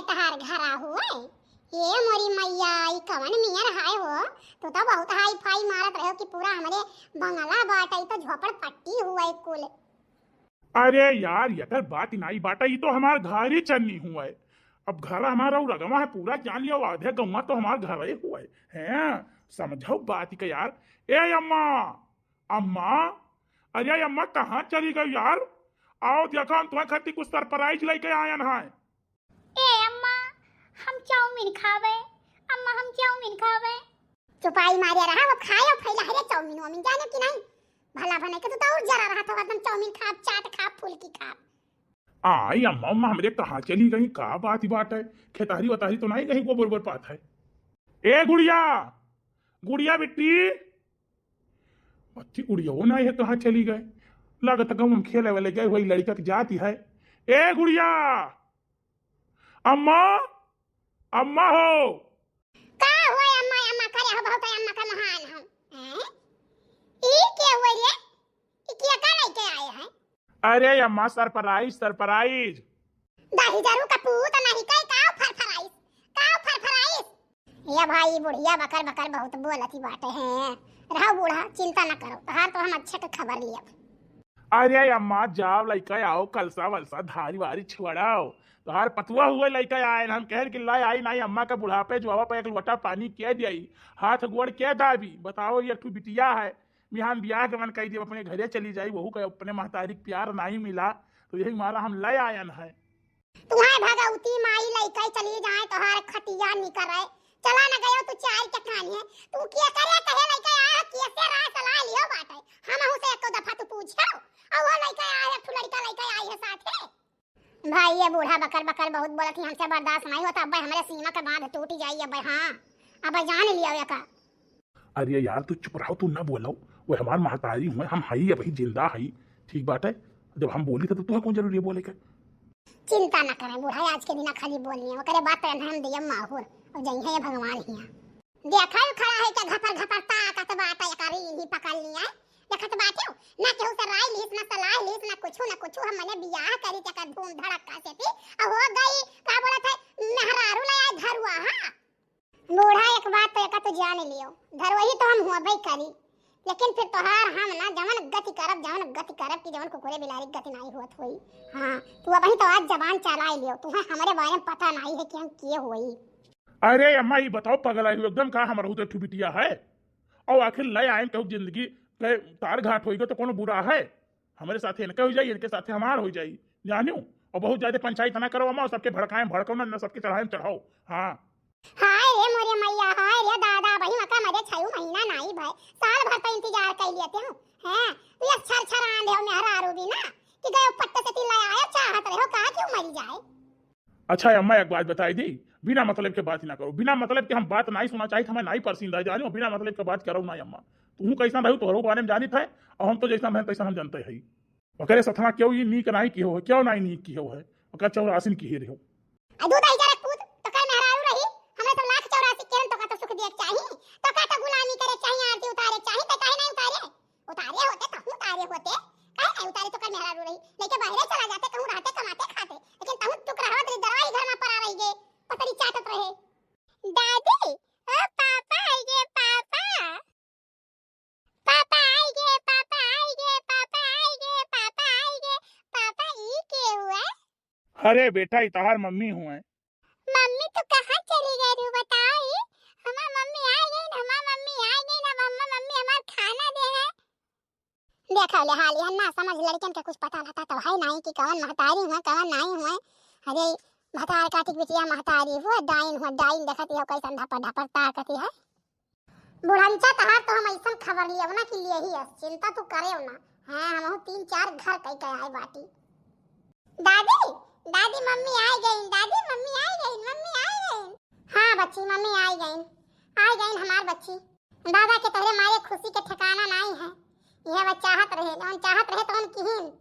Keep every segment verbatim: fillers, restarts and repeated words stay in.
तहार घरा हुए। ए मोरी मैया, ई कवन नियर हाय हो? तू तो बहुत हाई फाई मारत रहो कि पूरा हमरे बंगला बाटे, ई तो झोपड़ पट्टी हुए कुल। अरे यार, एकर बात नाई बाटे, ई तो हमार घरी चन्नी हुए। अब घर हमारा उ रगवा है, पूरा जान लियो, आधे गौवा तो हमार घरे हुए। हैं, समझो बात के यार। ए अम्मा, अम्मा, अरे अम्मा, कहाँ चली गई यार? आओ देखो, हम तुम्हारे खातिर कुछ सरप्राइज लेके आयन हैं। ए अम्मा, हम चाउमीन खावे। अम्मा, हम चाउमीन खावे। चुपाई मारे रहा, वो खायो फैला हरे चाउमीन वाउमीन, जाने कि नहीं? भला बने के तू तो और जरा रहा था, एकदम चाउमीन खाब, चाट खाब, फुल्की खाब। आई अम्मा, अम्मा हमरे कहाँ चली गई? का बात ही बात है, खेतहरी वतहरी तो नहीं गई, गोबर ओबर पात है। ए गुड़िया, गुड़िया बिट्टी, बच्ची गुड़िया वो नहीं है, कहाँ चली गए? लागत गाँव में खेले वाले गए हुए लड़का के जाती है। ए गुड़िया, अम्मा, अम्मा हो। का हुआ अम्मा, अम्मा करे हो, बहुत अम्मा का महान हो। हैं? ई के हुए रे? ई के का लेके आए हैं? अरे अम्मा, सरप्राइज, सरप्राइज। दही जरू का पूत नहीं कहे, काव फरफराइस, काव फरफराइस। ए भाई, बुढ़िया बकर बकर बहुत बोलती बाटे हैं। रहो बूढ़ा, चिंता न करो, तोहार तो हम अच्छे के खबर लियब। अरे अम्मा, जाओ लइका आओ, कलसा वलसा धारी वारी छुड़ाओ। तोहार पतुआ हुए लइका आए, हम कहन कि लाई आई नाई अम्मा का बुढ़ापे जो आवा पे एक लोटा पानी के दियाई, हाथ गोड़ के दाबी। बताओ, ये एक ठो बिटिया है, बिहान बियाह के मन कही दिए, अपने घरे चली जाई, वहू के अपने महतारी के प्यार नाई मिला, तो यही मारा हम ले आयन है। तुहाय भगवती माई लइके चली जाए, तोहार खटिया निकरे। चला न गयो तू चार के खानी है। तू के करे कहे लइके आया, कैसे राय सलाह लियो बाटे? हमहू से एको दफा तू पूछो। और वो लइके आया, एक ठो लड़का लइके आई है साथे। भाई, ये बूढ़ा बकर बकर बहुत बोलत ही, हमसे बर्दाश्त नहीं होता। अब्बे हमरे सीमा के बांध टूट जाई अब्बे। हाँ, अब्बे जान लियो एका। अरे यार, तू चुप रहो, तू ना बोलो। वो हमार महतारी हुए, हम हई, अबही जिंदा हई, ठीक बाटे। जब हम बोली थे तो तुहे कौन जरूरी है बोले के? चिंता ना करें बूढ़ा, आज के दिना खाली बोलनी है, ओकरे बात तो हम दिया माहौर और जइहे भगवान हिया। देखा ही खड़ा है क्या घपर घपर ताकत बाटे, एकर इन्हीं पकड़ लिया। देखत बाटे ना केहू से राय लीस, ना सलाह लीस, ना कुछ, ना कुछ। हम मने बियाह करी ते एकर धूम धड़क्का से थी, और हो गई का बोलत है, मेहरारू ले आए धरुआ। हाँ, बूढ़ा, एक बात तो एका तो जान लियो, धरवही तो हम हुआ भाई करी, लेकिन फिर तोहार हम ना जवन गति करब, जवन गति करब कि जवन कुकुरे बिलारी गति नाई होत होई। हाँ, तू अबही तो आज जबान चला लियो, तुहे हमरे बारे में पता नाई है कि हम के होई। अरे अम्मा, ई बताओ, पगला हो एकदम का? हमर होते ठू बिटिया है, और आखिर ले आए कहू जिंदगी के तार घाट होई गयो तो कोनो बुरा है? हमरे साथे इनके हो जाई, इनके साथे हमार हो जाई, जानियो। और बहुत ज्यादा पंचायत ना करो अम्मा, सबके भड़काए भड़काओ ना, ना सबके चढ़ाए चढ़ाओ। हाँ। हाय रे मोरे मैया, हाय रे दादा, वही मका मरे छह महीना नाई भय, साल भर तो इंतजार कर लेते हो। हैं, तू ये छर छर आंधे हो मेहरारू भी ना, कि गयो पट्टे से तिल्ला आया चाहत रहे हो, कहा क्यों मरी जाए? अच्छा अम्मा, एक बात बताई दी, बिना मतलब के बात ही ना करो, बिना मतलब के हम बात नाई सुना चाहिए, हमें नाई पसंद है, जानियो, बिना मतलब के बात करो ना अम्मा। तू कैसा रहो, तोहरो बारे में जानित है, और हम तो जैसा हैं तैसा हम जानते हैं। ओकरे सथवा क्यों ई नीक नाई किहो है, क्यों नाई नीक किहो है, ओकर चौरासिन किहे रहो। आ दूध आई जरा पूत, तो कर मेहरारू रही, हमरे तो लाख चौरासी केरन तो का तो सुख दिए के चाही, तो का तो गुलामी करे के चाही, आरती उतारे के चाही, तो काहे नहीं उतारे? उतारे होते, तो उतारे होते, काहे नहीं उतारे? तो कर मेहरारू रही, लेके बाहरे चला जाते, कहूँ रहते, कमाते, खाते, लेकिन तहूँ चुप रहत रही, दरवाही घर में परा रही गे, पतरी चाटत रहे। दादी, ओ पापा, ये पापा। पापा आई गे, पापा आई गे, पापा आई गे, पापा आई गे। पापा, ई के हुए? अरे बेटा, ई तहार मम्मी हुए। मम्मी तो कहाँ चली गई रू बताओ? ई हमार मम्मी आई गई, हमार मम्मी आई गई ना, हमार मम्मी हमार खाना दे है। देखा ले हाल, यह ना समझ लड़कन के कुछ पता रहता तो है नहीं कि कवन महतारी हुए, कवन नहीं हुए। अरे भतार काटिक बिटिया महतारी हुए, डाइन हुए, डाइन देखती हो कैसन धपर धपर ताकती है। बुढ़नचा तहार तो हम ऐसन खबर लियब ना कि लियही अस, चिंता तू करेव ना। हाँ, हमहू तीन चार घर कई के आए बाटी। दादी, दादी मम्मी आई गई, दादी मम्मी आई गई, मम्मी आई गई। हाँ बच्ची, मम्मी आई गई, आई गई हमार बच्ची। दादा के तोहरे मारे खुशी के ठिकाना नाई है। यह वह चाहत रहे, जौन चाहत रहे तौन किहिन।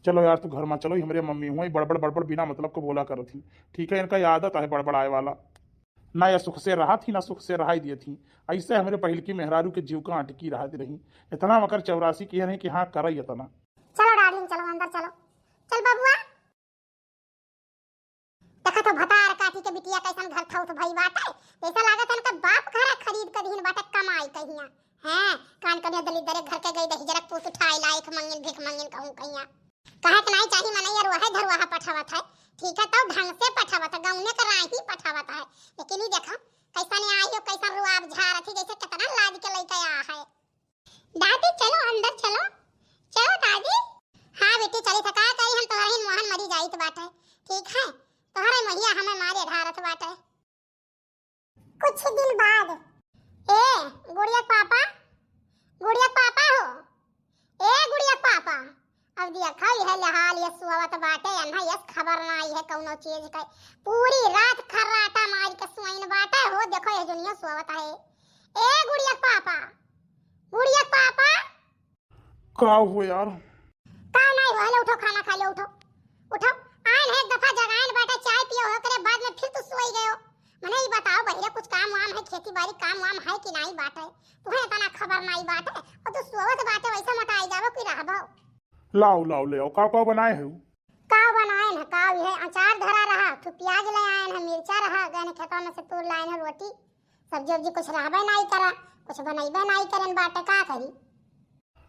चलो यार, तू घर में चलो, ई हमरे मम्मी हुए, बड़बड़ बड़बड़ बिना मतलब को बोला करत ही। ठीक है, इनका आदत है बड़बड़ाए वाला। ना ये सुख से रहत ही, ना सुख से रहाई दियत ही। ऐसे हमरे पहिलकी मेहरारू के जीव का अटकी रहत रही। इतना मकर चौरासी किहे रही कि हाँ, करई इतना। चलो डार्लिंग, चलो अंदर चलो। चल बबुआ। देखा तो भतार काटी के बिटिया कैसन घर थौथ भई बाटे, जैसा लागत है उनका बाप घर खरीद के दिहिन बाटे कमाई कहिया। हैं, कान कनिया दलिद्दरे घर के गई दही जरक पूत उठाई ला, एक मंगिन भीख मंगिन कहूँ कहिया। कहे के नाई चाही मनई यार, वहे धरुआ पठावत है, ठीक है, तो ढंग से पठावत है, गौने के राही पठावत है, लेकिन ई देखा कैसन आई हो, कैसन रुआब झारत ही, जैसे कितना लाज के लइका आ है। दादी चलो अंदर चलो, चलो दादी। हाँ बेटी चली था, का करी हम तोहरा ही मोहन मरी जाइत बाटे, ठीक है, तोहरा महिया हमें मारे ढारत बाटे। कुछ दिन बाद, ए गुड़िया के पापा, गुड़िया के पापा हो, ए गुड़िया के पापा। अब देखा यह लहाल ये सोवत बाटे, अन्हा यस खबर ना आई है कौनो चीज के। पूरी रात खर्राटा मार के सोइन बाटे हो, देखो ये दुनिया सोवत है। ए गुड़िया के पापा, गुड़िया के पापा। का हुआ यार? का नहीं हुआ, ले उठो, खाना खा ले, उठो, उठो। आइन है एक दफा जगाइन बाटे, चाय पियो हो करे बाद में फिर तू सोई गयो। मने ई बताओ बहिरे, कुछ काम वाम है, खेती बाड़ी काम वाम है कि नहीं बाटे? तुहे इतना खबर नहीं बाटे, और तू सोवत बाटे, वैसे मोटाई जाबो कि रहबो? लाओ, लाओ, ले आओ, का, का बनाए हो? का बनाए न, का ये अचार धरा रहा, तू प्याज ले आए न, मिर्चा रहा, गए न खेतवा में से तोड़ लाए न, रोटी, सब्जी उब्जी कुछ रहबे नहीं करा, कुछ बनैबे नहीं करन बाटे, का करी?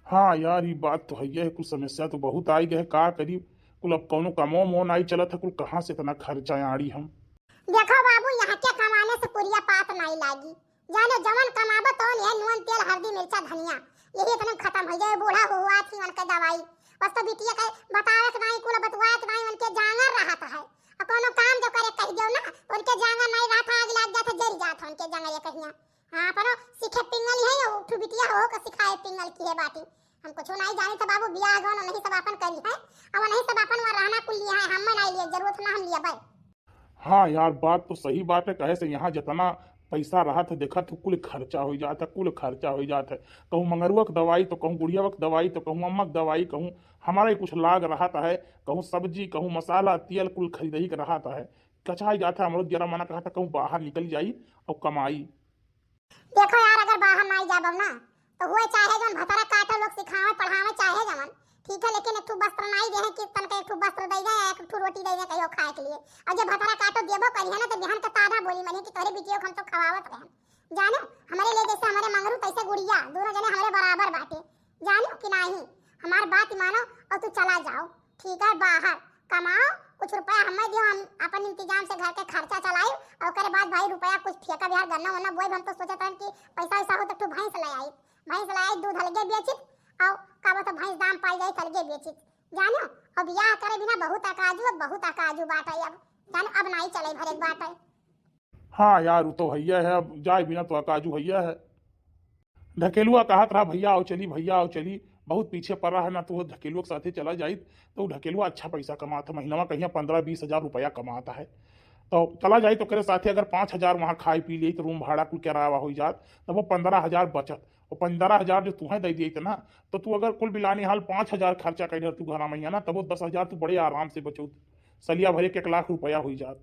हाँ यार, ई बात तो हइये है, कुल समस्या तो बहुत आई गए, का करी? कुल अब कौनो कमो मो नाई चलत है, कुल कहाँ से इतना खर्चा आड़ी हम? देखो बाबू, यहाँ के कमाने से पुरिया पात नाई लागी, जाने जवन कमाबो तवन यह नून तेल हरदी मिर्चा धनिया, यही इतने में खत्म हो जाए। बूढ़ा हुआ थी उनके दवाई, बस तो बिटिया के बतावे के नाई, कुल बतुआए के नाई, उनके जांगर रहत है। और कोनो काम जो करे कह दियो ना, तो उनके जांगर नाई रहत है, आग लाग जात है, जल जात है उनके जांगर ये कहिया। हाँ, अपनो सीखे पिंगल है, उठू बिटिया हो के सिखाए पिंगल की है बाटी। हम कुछ नहीं जानी थे बाबू, बियाह गौन नहीं सब अपन करी है, अब नहीं सब अपन वहाँ रहना कुल लिया है, हम नहीं लिए, जरूरत ना हम लिया भाई। हाँ यार, बात तो सही बात है, कहे से यहाँ जितना पैसा रहत है, देखत हो, कुल खर्चा हो जात है, कुल खर्चा हो जात है। कहूँ मंगरुआ के दवाई तो कहूँ गुड़ियावा के दवाई तो कहूँ अम्मा के दवाई, कहूँ हमारा ही कुछ लाग रहत है, कहूँ सब्जी, कहूँ मसाला, तेल, कुल खरीदही के रहत है। कचाई जात है, हमरो जरा मना कहत है, कहूँ बाहर निकल जाई और कमाई। देखो यार, अगर बाहर नाई जाबो ना, तो हुए चाहे जौन भतरा काटो लोग सिखावे, पढ़ावे, चाहे जवन, ठीक है, लेकिन एक ठो वस्त्र नाई दे है कि तनके एक ठो वस्त्र दे दे, एक ठो रोटी दे दे कहियो खाए के लिए। और जब भतरा काटो देबो करी है ना, तो बिहान के ताना बोली मने कि तोरे बिटियो के हम तो खवावत रहन। जानो, हमारे लिए जैसे हमारे मंगरू तैसे गुड़िया, दोनों जने हमारे बराबर बाटे। जानो कि नाही, हमार बात मानो और तू चला जाओ, ठीक है, बाहर कमाओ, कुछ रुपया हमें दियो, हम अपन इंतजाम से घर के खर्चा चलाई, और ओकरे बाद भाई रुपया कुछ ठेका बिहार गन्ना वन्ना बोए, हम तो सोचत रहन कि पैसा वैसा हो तो तू भैंस ले आई, भैंस ले आई, दूध अलगे बेचित, और का बता भैंस दाम पाई जाई अलगे बेचित, जानो। और बियाह करे बिना बहुत अकाजू, बहुत अकाजू बात है अब, जानो, अब नाई चले भरे बात है। हाँ यार, वो तो भैया है, अब जाए बिना तो अकाजू भैया है। ढकेलुआ कहत रहा, "भैया आओ चली, भैया आओ चली, बहुत पीछे पड़ा है ना, तो वो ढकेलुआ के साथे चला जाइत, तो वो ढकेलुआ अच्छा पैसा कमात है, महीनवा कहिया पन्द्रह बीस हजार रुपया कमात है, तो चला जाइत, ओकरे साथे अगर पाँच हजार वहाँ खाए पी लेइत, रूम भाड़ा कुल किराया हो जात, तब वो पन्द्रह हजार बचत, और पन्द्रह हजार जो तुहें दे दिए ना, तो तू अगर कुल बिलानी हाल पाँच हजार खर्चा कर तू घरा में ना, तब वो दस हजार तू बड़े आराम से बचौत, सलिया भरे के एक लाख रुपया हो जात।"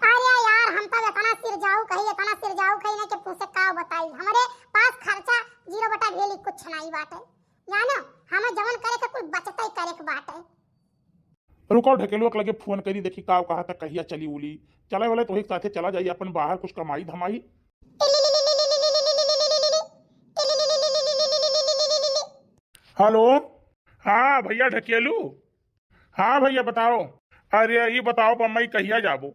अरे यार, हम तो इतना सिरजाऊ कही, इतना सिरजाऊ कही ना कि तुमसे का बताई। हमारे पास खर्चा जीरो बटा भेली कुछ नहीं बाटे, जानो, हमें जवन करे के कुल बचते करे के बाटे। रुको, ढकेलुआ के लगे फोन करी, देखी का कहा था, कहिया चली उली। चले वाले तो एक साथे चला जाई, अपन बाहर कुछ कमाई धमाई। हेलो, हाँ भैया ढकेलू। हाँ भैया बताओ। अरे ये बताओ बम्बई कहिया जाबो?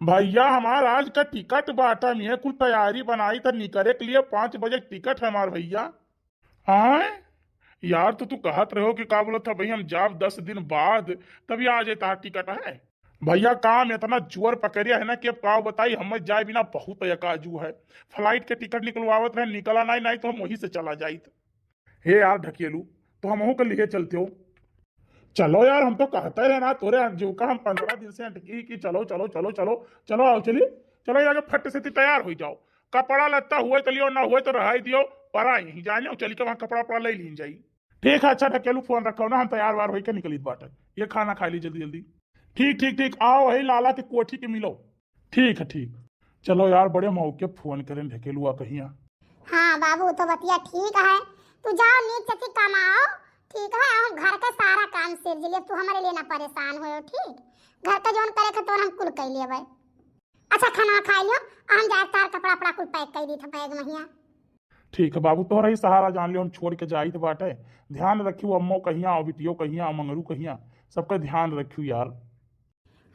भैया हमार आज का टिकट बाटा में है, कुल तैयारी बनाई था निकले के लिए, पाँच बजे टिकट है हमार भैया। हाँ यार, तो तू कहत रहो कि का बोलत था भाई, हम जाब दस दिन बाद, तभी आ जाए तार टिकट है। भैया काम इतना जोर पकड़िया है ना कि अब का बताई, हमें जाए बिना बहुत अकाजू है। फ्लाइट के टिकट निकलवावत रहे, निकला नहीं, नहीं तो हम वहीं से चला जाइत। हे यार ढकेलू, तो हमहू के लिए चलते हो। चलो यार, हम तो कहते रहे ना तोरे जो का हम पन्द्रह दिन से अटकी कि चलो चलो चलो चलो चलो, आओ चली, चलो यार, फट से ती तैयार हो जाओ, कपड़ा लत्ता हुए तो लियो, ना हुए तो रहाई दियो, पर आई यहीं जाने चल के वहाँ कपड़ा उपड़ा ले लीन जाई। ठीक है, अच्छा ढकेलू, फोन रखो ना, हम तैयार वार होई के निकलित बाटे, ये खाना खा ली जल्दी जल्दी। ठीक ठीक ठीक, आओ वही लाला के कोठी के मिलो। ठीक है, ठीक। चलो यार, बड़े मौके फोन करें ढकेलुआ कहिया। हाँ बाबू, तो बतिया ठीक है, तू जाओ नीक से कमाओ, ठीक है, हम घर का सारा काम सिर लिए, तू हमारे लिए ना परेशान हो, ठीक? घर का जौन करे के तौन हम कुल कइ लेबै। अच्छा, खाना खाइ लियो, हम जाए तार कपड़ा, कपड़ा कुल पैक कइ दी था बैग में हिया। ठीक है बाबू, तोहरा ही सहारा जान लियो, हम छोड़ के जाइत बाटे। ध्यान रखियो, अम्मो कहिया और बिटियो कहिया, मंगरू कहिया, सबका ध्यान रखियो यार।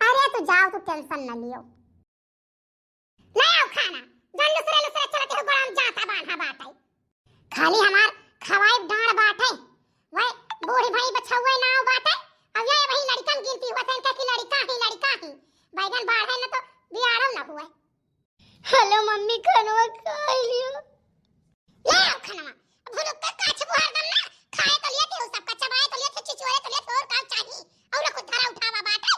अरे तू जाओ, तू टेंशन न लियो। ले आओ खाना, जौन लुसरे लुसरे चलते हो, गोड़ाम जाता बान्हा बाटे। खाली हमार खवाई डांड बाटे, वह बूढ़ी भई बछौए नाव बाटे। अब ये वही लड़िकन गिनती हुआ था इनका कि लड़िका ही लड़िका ही, बैगन बाढ़े न तो बियाड़ो न हुए। हेलो मम्मी, खानवा खाइ लियो। ले आओ खानवा। अब भुलुक्का काछ बुहार दम ना, खाए तो लिए थे, सबका चबाए तो लिए थे, चिचोरे तो लिए थे, और का चाही? और कुछ धरा उठावा बाटे।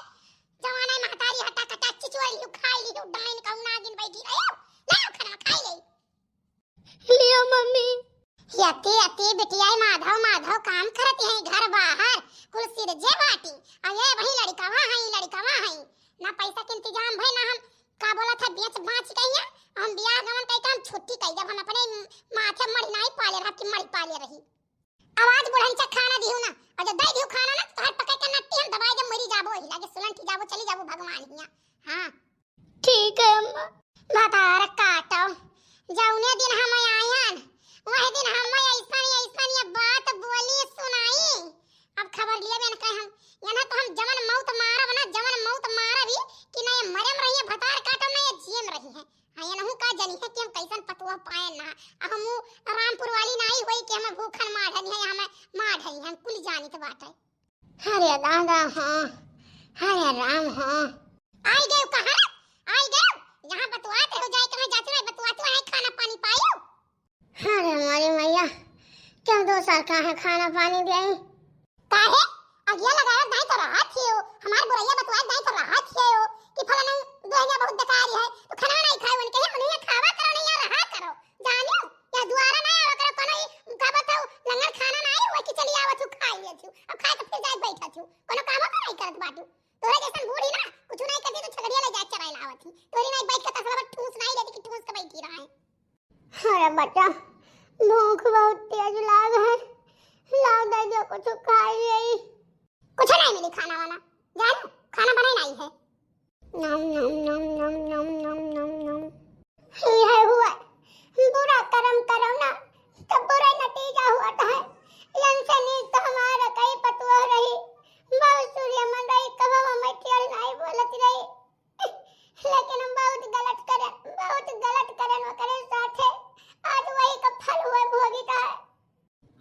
जवाना महतारी हटा कटा चिचोर लियो, खाइ लियो, डाइन का नागिन बैठी रहे हो। ले आओ खानवा, खाइ ले। लियो मम्मी। यते यते बिटिया माधव माधव काम करत हैं घर बाहर, कुल सिरजे बाटी। अब ये वही लड़िकवा है, लड़िकवा है। ना पैसा के इंतजाम भई, ना हम का बोला था, बेच बाच के हिया, हम बियाह गमन कइ के हम छुट्टी कइ देब, हम अपने माथे मड़ी नाई पाले रहब कि मड़ी पाले रही। आवाज बुढ़न से खाना दिहु ना, और जब दे दिहु खाना ना, तो हर पकड़ के नट्टी हम दबाई देब, मरी जाबो, हिला के सुलंटी जाबो, चली जाबो भगवान हिया। हाँ। ठीक है अम्मा। भतार काटो, जौने दिन हम आयन, वही दिन हम ऐसन ऐसन ये बात बोली सुनाई। अब खबर लिए बेन कहे हम, यहाँ तो हम जवन मौत मारब ना, जवन मौत मारब ही कि ना ये मरे में रही है भतार काटो, ना ये जिए में रही है। हाँ, ये नहु का जनी है कि हम कैसन पतुआ पाए ना। अब हम रामपुर वाली नाई होई कि हमें भूखन मारनी है, हमें मारनी है, हम कुल जानी तो बात है। हरे दादा हाँ, हरे राम हाँ। आई गयो कहाँ? आई गयो? यहाँ बतुआत हो जाए, कहाँ जात रहे, बतुआत हो है, खाना पानी पायो? अरे हमारी मैया, क्यों दो साल का है खाना पानी दे? काहे? अगिया लगावत दाई तो रहा थियो, हमार बुरैया बतुआत दाई तो रहा थियो कि फलाना दुहैया बहुत बेकार है, तो खाना नहीं खाए, उनके यहाँ उन्हें खावा करो, नहीं यहाँ रहा करो। जानियो, या दुआरा ना आवा करो, कोनो ई का बताओ, लंगड़ खाना ना आई, वो कि चली आवत हूँ, खाई लेत हूँ। अब खाए तो फिर जाए बैठत हूँ, कोनो कामो तो नहीं करत बाटू। तोरे जैसन बूढ़ी ना, कुछ नहीं करती तो छगड़िया ले जाए चराए लावत ही। तोरी नहीं बैठ के तसला पर ठूस नहीं लेती कि ठूस के बैठी रहा है। अरे बच्चा, भूख बहुत तेज लाग है, ला दे जो कुछ खाई ले। कुछ नहीं मिली खाना वाना, जानो, खाना बने नहीं है। नम, नम, नम, नम। ये है हुआ, बुरा कर्म करो ना, तो बुरा नतीजा हुआ तो है। यन से नीक तो हमारा कई पतुआ रही, बहुत सूर्य मन रही, कबो हमें खेल नहीं बोलत रही। लेकिन हम बहुत गलत करन, बहुत गलत करन ओकरे साथे। आज वही का फल हुए भोगी का है।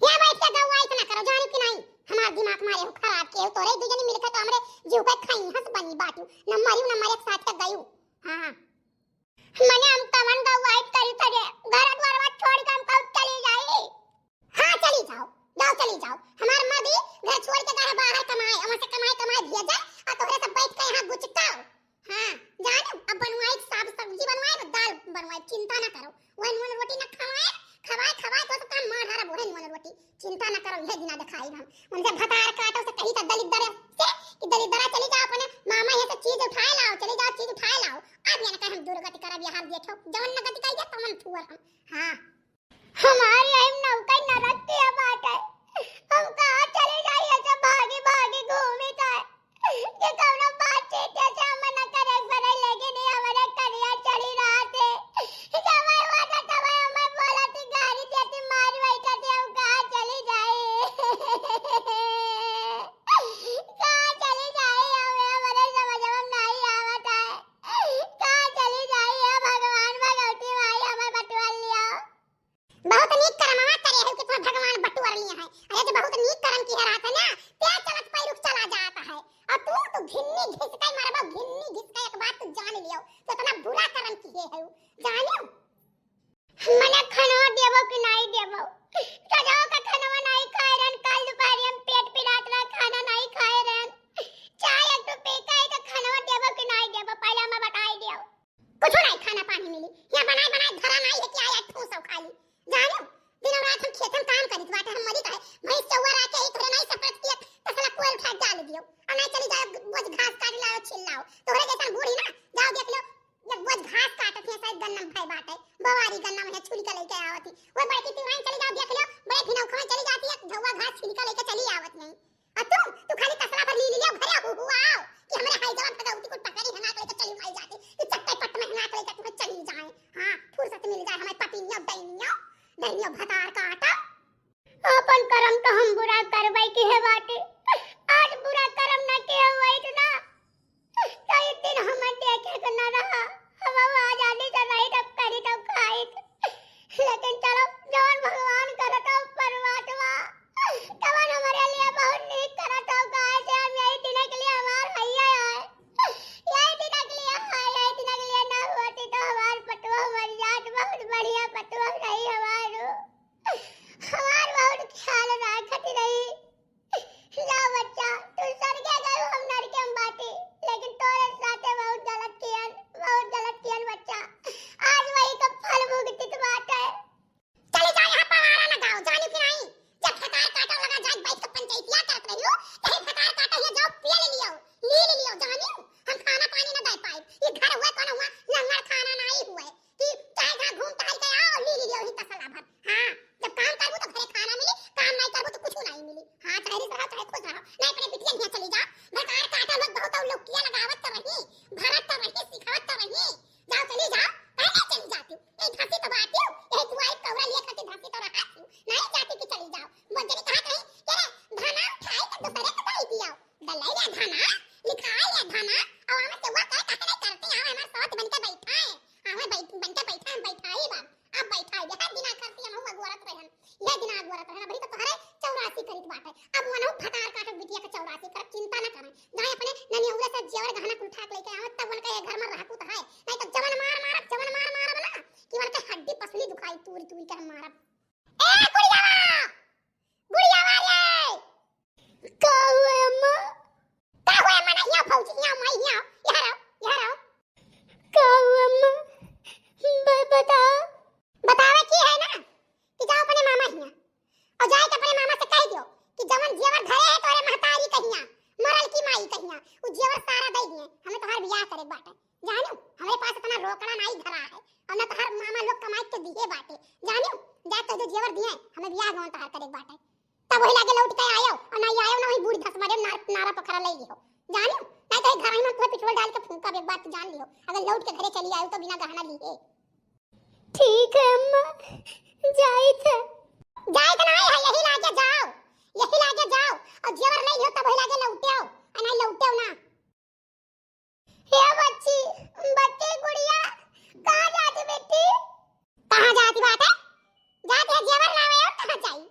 या बैठ के गौआ इतना करो, जानी कि नहीं? हमार दिमाग मारे हो खराब के हो, तोरे दू जनी मिलके तो हमरे जीव पे खाई हंस बनी बाटू, न मरियो न मरे के साथ के गयू। हाँ, मने हम कवन गौआ करी तरे, घर द्वारवा छोड़ के हम कब चली जाई? हाँ, चली जाओ, जाओ, चली जाओ। हमार मर्दी घर छोड़ के गए बाहर कमाए, वहाँ से कमाए, कमाए भेजे, और तोहरे सब बैठ के यहाँ गुचकाओ। हाँ, जानो, अब बनवाई, साग सब्जी बनवाई, दाल बनवाई, चिंता ना करो। वही नून रोटी ना खवाए, खवाए, खवाए, तो सबका मार हरा बोहे नून रोटी। चिंता ना करो, यह दिना दिखाई हम। उनसे भतार काटो से कही तो दलिद्दर से कि दलिद्दरा चली जाओ अपने मामा यहाँ से चीज उठाए लाओ, चली जाओ चीज उठाए लाओ। अब ये ना कहे हम दुर्गति करब, यहाँ देखो, जवन न गति कही तवन थुअर हम। हाँ। हमारी यही नौका नरक के बाटे। हम कहाँ चले जाई, ऐसे भागी भागी घूमी जाए। ये कौनो बातचीत जैसे हम मना करे पड़े, लेकिन ये हमारे करिया चली रहा थे। जब मैं हुआ था, तब मैं बोला थी, गाड़ी देती मार बैठा थी, हम कहाँ चली जाई? कहाँ चली जाई? हमें हमारे समझ में नहीं आवत है। कहाँ चली जाई? हे भगवान, भगवती माई, हमें बटुआ लिया। बहुत नीक करमवा करे है कि तुम्हें भगवान बटुअर लिए हैं। अरे जो बहुत नीक करम किहे रहत है ना, ते चलत पैरुख चला जात है। और तू, तू घिन्नी घिस के मरबो, घिन्नी घिस के एक बात तू जान लियो, तो इतना बुरा करम किहे है, जानियो। मने खाना देबो कि नहीं देबो? सजाओ का खाना नहीं खाए रहन, कल दोपहर हम पेट पिरात रहा, खाना नहीं खाए रहन। चाय एक ठो पी के तो खाना देबो कि नहीं देबो, पहले हमें बताई दियो। कुछ नहीं खाना पानी मिली, यहाँ बनाए बनाए धरा नहीं है कि आया ठूस और खा ली। जानो, दिन और रात हम खेत में काम करित बाटे, हम मरी कहे, भैंस चौवा रह के ही थोड़े नहीं सफरत किया, तसला कोल उठा डाल दियो। और नहीं चली जाओ, बोझ घास काट लाओ, छिल लाओ। तोहरे जैसन बूढ़ी ना, जाओ देख लो, एक बोझ घास काटत है, शायद गन्नम भय बाटे, बवारी गन्नम है, छुरी का लेके आवत ही। वो बड़की तिवाइन चली जाओ देख लो, बड़े भिनौखवा चली जाती है, झौवा घास छिल के लेके चली आवत नहीं। और तू, तू खाली तसला भर ली लियो, घरे हुहुआओ कि हमरे हाई जवान काहे नहीं करती? हाँ, हमार साथ बन के बैठा है। हाँ, हमें बैठ, बन के बैठा है, हम बैठा ही बा। अब बैठा है, हर दिन आखिर से हम अगोरत रहन। यह दिन अगोरत रहन, अबही तो तोहरे चौरासी करीत बाटे। अब वनहु भतार काटब बिटिया के चौरासी करब, चिंता न करें। जाए अपने ननियौरे से जेवर गहना कुल उठा के लेके आवत, तब उनके ये घर में रहकू तो है। नहीं तो जवन मार मारब, जवन मार मारब ना, कि उनके हड्डी पसली दुखाई, तूरी तूरी के हम मारब। ए गुड़ियावा! गुड़ियावा रे! का हुआ अम्मा? का हुआ अम्मा? नहीं, यहाँ भौजी, यहाँ माई, यहाँ, यहाँ रहो, यहाँ रहो। का हुआ अम्मा? ब-, बताओ। बतावे की है ना कि जाओ अपने मामा हियाँ और जाए के अपने मामा से कह दियो कि जवन जेवर धरे है तोरे महतारी कहिया, मरल की माई कहिया, उ जेवर सारा दे दिए, हमें तोहार बियाह करे के बाटे। जानो, हमरे पास इतना रोकड़ा नाई धरा है, और ना तोहार मामा लोग कमाई के दिए बाटे। जानो, जा तो जो जेवर दिए, हमें बियाह गवन तोहार करे के बाटे। तब वही लागे लौट के आयो, और नाई आयो ना वही बूढ़ी धस मारे नार-, नारा पखरा ले लियो। जानो, नाई तो घर ही में तुम्हें पेट्रोल डाल के फूंका एक बात जान लियो, अगर लौट के घरे चली आयो तो बिना गहना लिए। ठीक है अम्मा, जाइत है। जाइत नाई है, यही लागे जाओ, यही लागे जाओ, और जेवर ले लियो तब वही लागे लौटे आओ, और नाई लौटे आओ ना। हे बच्ची, बच्ची गुड़िया, कहाँ जाती बेटी? कहाँ जाती बात है? जाती है जेवर लावे और कहाँ जाई?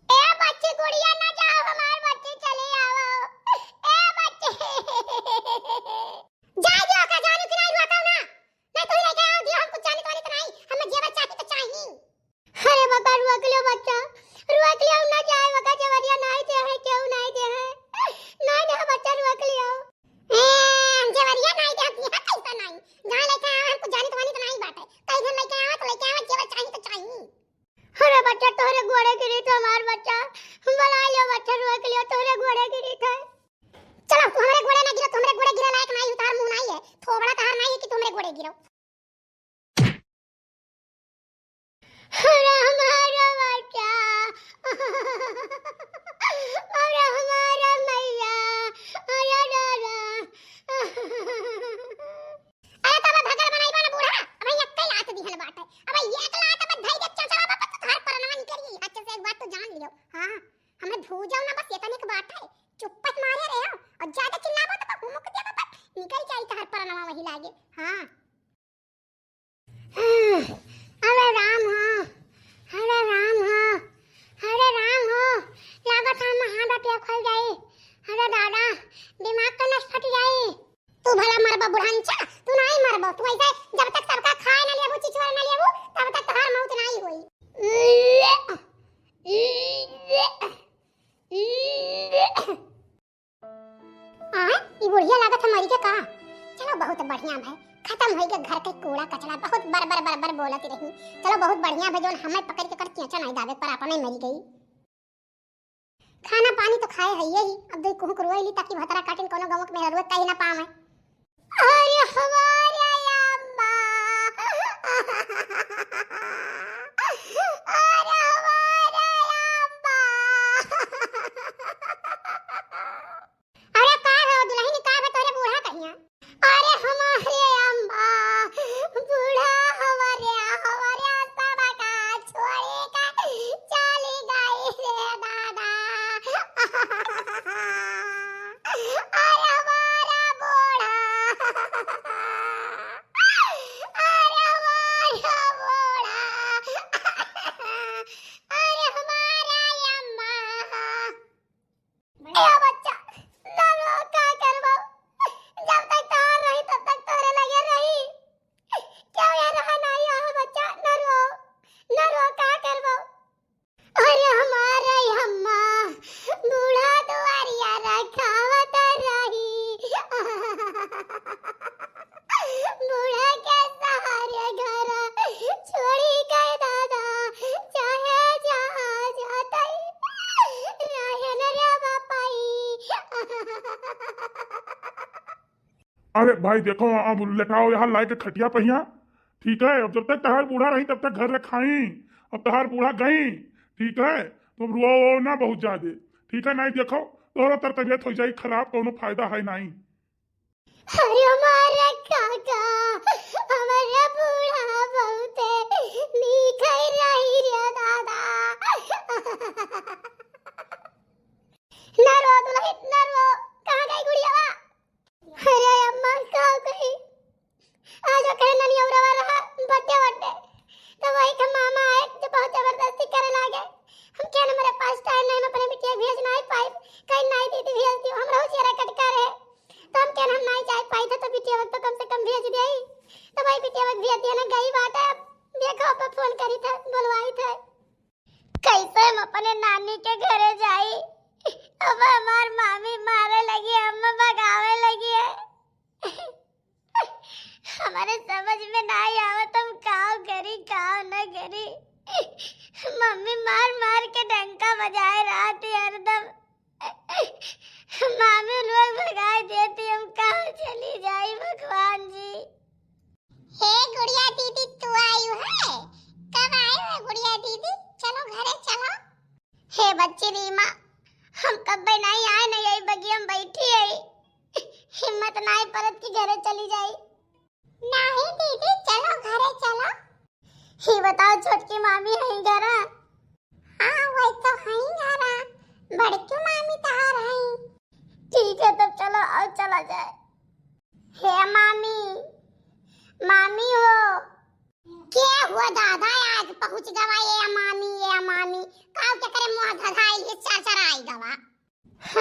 ए बच्ची गुड़िया ना जाओ, हमार बच्ची चली आओ। ए बच्ची। जाए दियो का जानू कि नहीं रुआता ना? नहीं तो लेके आओ दियो हमको जाने तो वाली तो नहीं, हमें जेवर चाहिए तो चाहिए। अरे बाबा, रोक लियो बच्चा, रोक लियो, ना जाए, वका जेवरिया नाई दे है, केहू नाई दे है, नाई दे है बच्चा, रोक लियो। ए, हम जेवरिया नाई दे, हम यहाँ कैसा नाई? जहाँ लेके आवा, हमको जानी तो वानी तो नाई बाटे। कई दिन लेके आवा, तो लेके आवा, जेवर चाहिए तो चाहिए। अरे बच्चा, तोहरे गोड़े गिरी तो हमार बच्चा, बुला लियो बच्चा, रोक लियो, तोहरे गोड़े गिरी थे। चलो, तू हमरे गोड़े ना गिरो, तू हमरे गोड़े गिरे लायक नाई, उतार मुँह नाई है, थोबड़ा तहार नाई है कि तू हमरे गोड़े गिरो। अरे हमारा बच्चा, अरे हमारा मैया, अरे दादा। अरे तब भगल बनाई बा ना बूढ़ा, अब यक्के लात दिहल बाटे। अब एक लात अब धई दे चचवा बाबा तो तोहार परनवा निकल गई। अच्छा से एक बात तो जान लियो। हाँ, हमें भूजाओ ना बस ये तनिक बात है। चुप्पस मारे रहे हो और ज्यादा चिल्लाबो तो हुमुक देबो बस निकल जाई तोहार परनवा वही लागे। हाँ। अरे राम हो, अरे राम हो, अरे राम हो, लागत है महादा पे खोल जाई। अरे दादा, दिमाग का नस फट जाई। तू भला मरबा बुढ़ांचा, तू नहीं मरबो। तू ऐसे जब तक सबका खाए ना लेबू, चिचुआर ना लेबू, तब तक तोहार मौत नहीं होई। आय, ई बुढ़िया लागत है मरी के का? चलो, बहुत बढ़िया भय, खतम होई के घर के कूड़ा कचरा, बहुत बर बर बर बर बोलत रही। चलो, बहुत बढ़िया भय, जौन हमें पकड़ के कर केंचा नहीं दाबे पर अपने मरी गई। खाना पानी तो खाए है यही, अब दो कुहुक रोए ली ताकि भतरा काटिन कोनो गाँव के मेहरुए कहीं ना पावे। अरे हमारे अम्मा, अरे हमारे अम्मा। अरे का हो दुल्हन, का बा तोरे बूढ़ा कहिया? अरे हमारे अम्मा, बूढ़ा हमारे, हमारे सब का छोड़ी के चली गई रे दादा। अरे हमारा बूढ़ा, अरे हमारा बूढ़ा, अरे हमारा अम्मा। ए बच्चा, ना रो, का करबो? जब तक तहार रही, तब तक तोरे लगे रही। क्यों ये रहा ना, ये बच्चा, ना रो, ना रो, का करबो? अरे हमारे अम्मा, बूढ़ा दुआरिया रखावत रही। बूढ़ा के सहारे घर छोड़ी के दादा, चाहे जहाँ जातई, रहे न रे बापाई। अरे भाई देखो, अब लेटाओ यहाँ लाए के खटिया पहिया, ठीक है? अब जब तक तहार बूढ़ा रही तब तक घर रखाई, अब तहार बूढ़ा गई, ठीक है? तो अब रो ना बहुत ज्यादा, ठीक है? नहीं देखो, तोहरा तर तबियत हो जाई खराब, कोनो फायदा है नहीं। अरे हमारा काका, हमारा बूढ़ा बहुते नीक है रही रे दादा। ना रो दुल्हन, ना रो, कहाँ गई गुड़ियावा? अरे अम्मा, का कही? जी देई, तो भाई बिटिया बक दिया दिया ना गई बाटे, अब देखो अब फोन करी थे, बोलवाई थे। कैसे हम अपने नानी के घरे जाई? अब हमार मामी मारे लगी, अम्मा भगावे लगी है। हमारे समझ में नाई आवत हम काव करी, काव न करी। मम्मी मार मार के डंका बजाए रहती हरदम। मामी लोग भगाए देती, हम कहाँ चली जाई भगवान जी। हे गुड़िया दीदी, तू आयु है? कब आयु है गुड़िया दीदी? चलो घरे चलो। हे बच्ची रीमा, हम कब्बे नहीं आए, न यही बगिया में बैठी है, हिम्मत नहीं परत कि घरे चली जाई। नहीं दीदी, चलो घरे चलो। ही बताओ छोटकी मामी है घरा? हाँ, वही तो है घरा, बड़की मामी तहार है। ठीक है, तब चलो, आओ चला जाए। हे मामी, मामी हो। के हुआ दादा, आज पहुँच गवा ये मामी, ये मामी। काव के करे मुँह धधाइल, ये चरचराई गवा।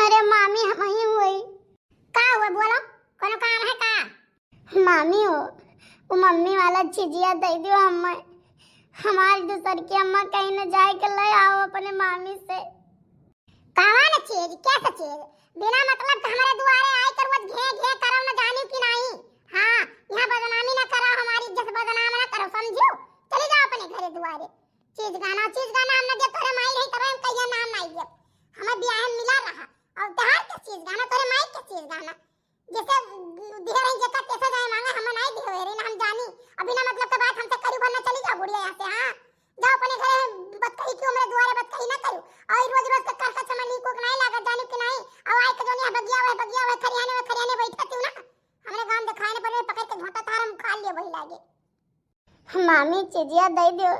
अरे मामी, हम ही हुई। का हुआ बोलो, कोनो काम है का? मामी हो, वो मम्मी वाला चिजिया दे दियो हमें। हमारी दूसर की अम्मा कहीं न जाए के ले आओ अपने मामी से। कवन चीज, कैसे चीज? बिना मतलब के हमारे दुआरे आए कर रोज घे घे करो न जानी कि नहीं? हाँ, यहाँ बदनामी ना करो, हमारी इज्जत बदनाम ना करो, समझो? चली जाओ अपने घरे दुआरे। चीज गाना, चीज गाना हम न दे, तोरे माई रही तब हम कहिया नाम नहीं दे। हमें ब्याह में मिला रहा और तहार के चीज गाना, तोरे माई के चीज गाना। जैसे दिहे रही जेकर तैसे जाए मांगा, हम नहीं दिहे रही ना, हम जानी। अभी ना मतलब के बात हमसे करी, वरना चली जाओ बुढ़िया यहाँ से। हाँ, जाओ अपने घरे, बतकही क्यों मेरे दुआरे बतकही ना करू। और रोज रोज के कर का चमन नीक उक नहीं लागत, जानी कि नहीं? और आए के जोनी है बगिया हुए, बगिया हुए, खरियाने हुए, खरियाने बैठा क्यों ना? हमरे गांव दिखाए न पड़े, पकड़ के झोंटा तार हम खा लिए वही लागे। मामी, चिजिया दे दियो।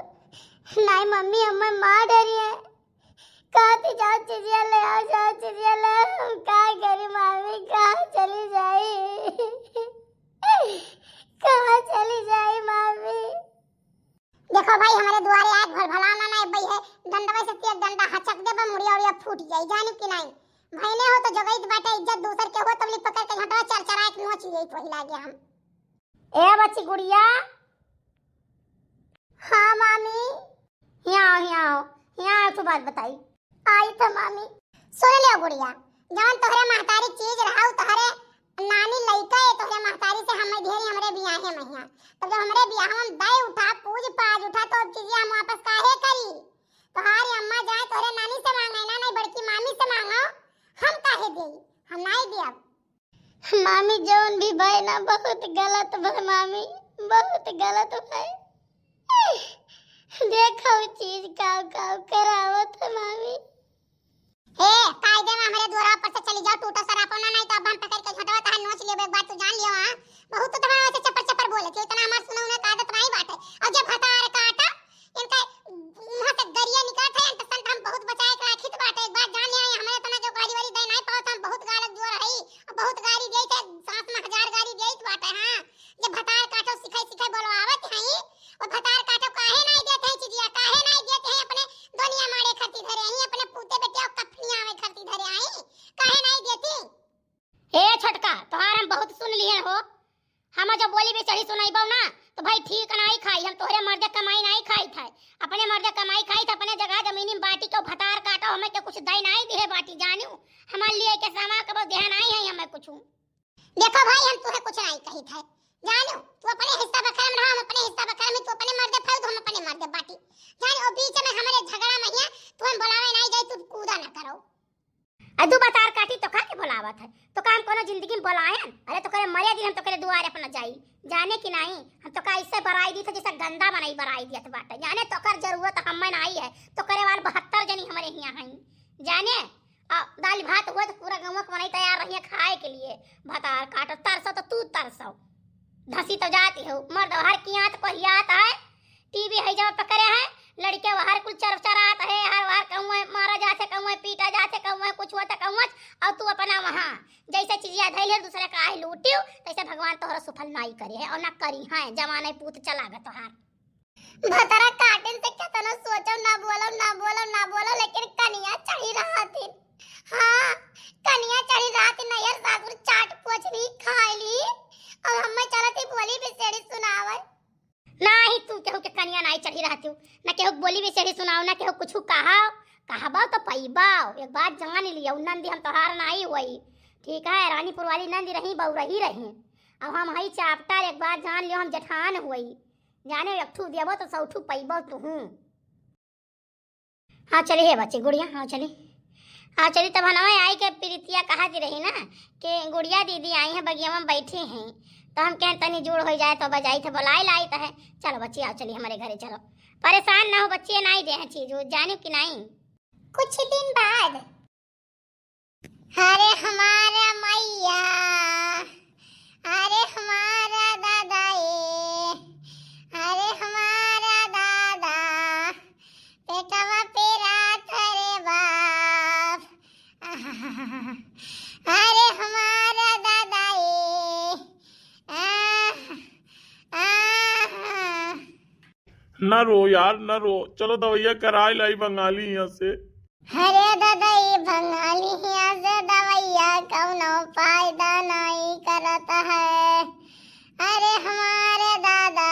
नहीं मम्मी, हमें मार डरी है। कहती जाओ चिजिया ले आओ, जाओ चिजिया ले आओ। हम का करी मामी, कहाँ चली जाई? कहाँ चली जाई मामी? देखो भाई, हमारे दुआरे आज भल भला ना ना भाई है, डंडवा से तेज डंडा हचक देबा, मुड़िया उड़िया फूट जाई, जानी कि नहीं? भैने हो तो जगइत बाटे इज्जत, दूसर के हो तबली पकड़ के झटवा चर चरा के नोच लिए वही लागे हम। ए बच्ची गुड़िया। हाँ मामी। यहाँ आओ, यहाँ आओ, यहाँ आओ, तू बात बताई। आई तो मामी। सुन लियो गुड़िया, जवन तोहरे महतारी चीज रहा, उ तोहरे नानी लइका है, तोहरे महतारी से हम ढेरी हमरे बियाहे महिया। तब जब हमरे बियाह में दे उठा, पूज पाज उठा, तो अब चीजिया हम वापस काहे करी? तोहारी अम्मा जाए तोहरे नानी से मांगे ना, नहीं बड़की मामी से मांगो, हम काहे देई? हम नहीं दियब। मामी, जौन भी भय ना, बहुत गलत भय मामी, बहुत गलत भय। देखो चीज काव काव करावत है मामी। ए, कायदे में हमरे दुआरा पर से चली जाओ, टूटो सरापो ना, नहीं तो अब हम पकड़ के झटवा तहार नोच लेबे, एक बात तू जान लियो। हाँ, बहुत तो तुम्हारे वैसे चपर चपर बोले थे, इतना हमार सुनो उन्हें आदत नहीं बाटे। और जब भतार काटा, इनका मुंह से गरिया निकलत है, अंत संत हम बहुत बचाए के राखित बाटे। एक बात जान लिया, हमें इतना जो गाली वाली दे नहीं पावत, हम बहुत गालक जोर हई, बहुत गाली देत है, सास में हजार गाली देत बाटे। हाँ, जब भतार काटो सिखाई सिखाई बोलवावत हई, और भतार काटो काहे नहीं देत है चिजिया, काहे नहीं देत है अपने दुनिया मारे खरती धरे आई, अपने पूते बेटे और कफनी आवे खरती धरे आई, काहे नहीं देती? हे छोटका, तोहार हम बहुत सुन लिए हो। हम जब बोली भी चढ़ी सुनाइबो ना, तो भाई ठीक नाई खाई, हम तोहरे मर्दे कमाई नाई खाई थे। अपने मर्दे कमाई खाई थे, अपने जगह जमीनी में बाटी के भतार काटो, हमें के कुछ दई नाई दिहे बाटी, जानू। हमार लिए के सामान कबो देह नाई है हमें कुछ। देखो भाई, हम तुहे कुछ नाई कही थे, जानू। तू अपने हिस्सा बखर में रहो, हम अपने हिस्सा बखर में, तू अपने मर्दे फायू, तो हम अपने मर्दे बाटी, जानू। और बीच में हमारे झगड़ा में हिया, तू हम बुलावे नाई जाई, तू कूदा ना करो। आ दू बतार काटी तो का के बोलावत है? तो का हम कोनो जिंदगी में बोलायन? अरे तो करे मरे दिन हम तो करे दुआरे अपना जाई। जाने कि नहीं? हम तो का ऐसे बराई दी था जैसे गंदा बनाई बराई दियत बाटे। जाने तो कर जरूरत हमें नहीं है। तो करे वाल बहत्तर जनी हमारे हियाँ हैं। जाने? आ दाल भात हुआ तो पूरा गंवा के बनाई तैयार रहिए खाए के लिए। भतार काटो तरसो तो तू तरसो। धसी तो जाती हो। मर्द हर की आत को हियात है। टीवी है जब पकड़े है, लड़के बाहर कुल चर चरात है, हर बार कहूँ मारा जात है, कहूँ पीटा जात है, कहूँ कुछ होता, कहूँ। और तू अपना वहाँ जैसे चिजिया धैल है, दूसरे का आए लूटियो, तैसे भगवान तोहरा सुफल नाई करे है और ना करी है। जवान है पूत चला गए तोहार। भतरा काटिन से केतनो सोचो, ना बोलो, ना बोलो, ना बोलो, लेकिन कनिया चढ़ी रहतिन। हाँ, कनिया चढ़ी रहतिन, नैहर सासुर चाट पोछ ली, खाई ली, अब हमें चलत ही बोली बिसेड़ी सुनावे। नाही, तू केहू के कनिया नाही चढ़ी रहतिउ, ना केहू के बोली बिसेड़ी सुनाओ, ना केहू कुछ कहा। कहबो तो पइबो, एक बात जान लियो, नंदी हम तोहार नाही होई। ठीक है, रानीपुर वाली नंदी रही, बउरही रही। अब हम हई चापटर, एक बात जान लियो, हम जेठान होई। जाने एक ठू देबो तो सौ ठू पइबो तुहू। हाँ चली हे बच्ची गुड़िया, हाँ चली, हाँ चली। तब हनवा आई के प्रीतिया कहत रही ना कि गुड़िया दीदी आई हैं, बगिया में बैठी हैं, तो हम कहें तनी जुड़ हो जाए तो बजाई थे, बुलाई लाई तो है। चलो बच्ची, आओ चली हमरे घरे, चलो। परेशान ना हो बच्ची, नाही दे हैं चीज, वो जाने कि नाही। कुछ दिन बाद। अरे हमारा मैया, अरे हमारा दादा ए, अरे हमारा दादा, पेटवा पे रात रे बाप। अरे हमारा दादा ए, आह, आह। न रो यार, न रो, चलो दवैया कराई लाई बंगाली यहाँ से। अरे दादा, ई बंगाली हियाँ से दवैया कौनो फायदा नहीं करत है। अरे हमारे दादा,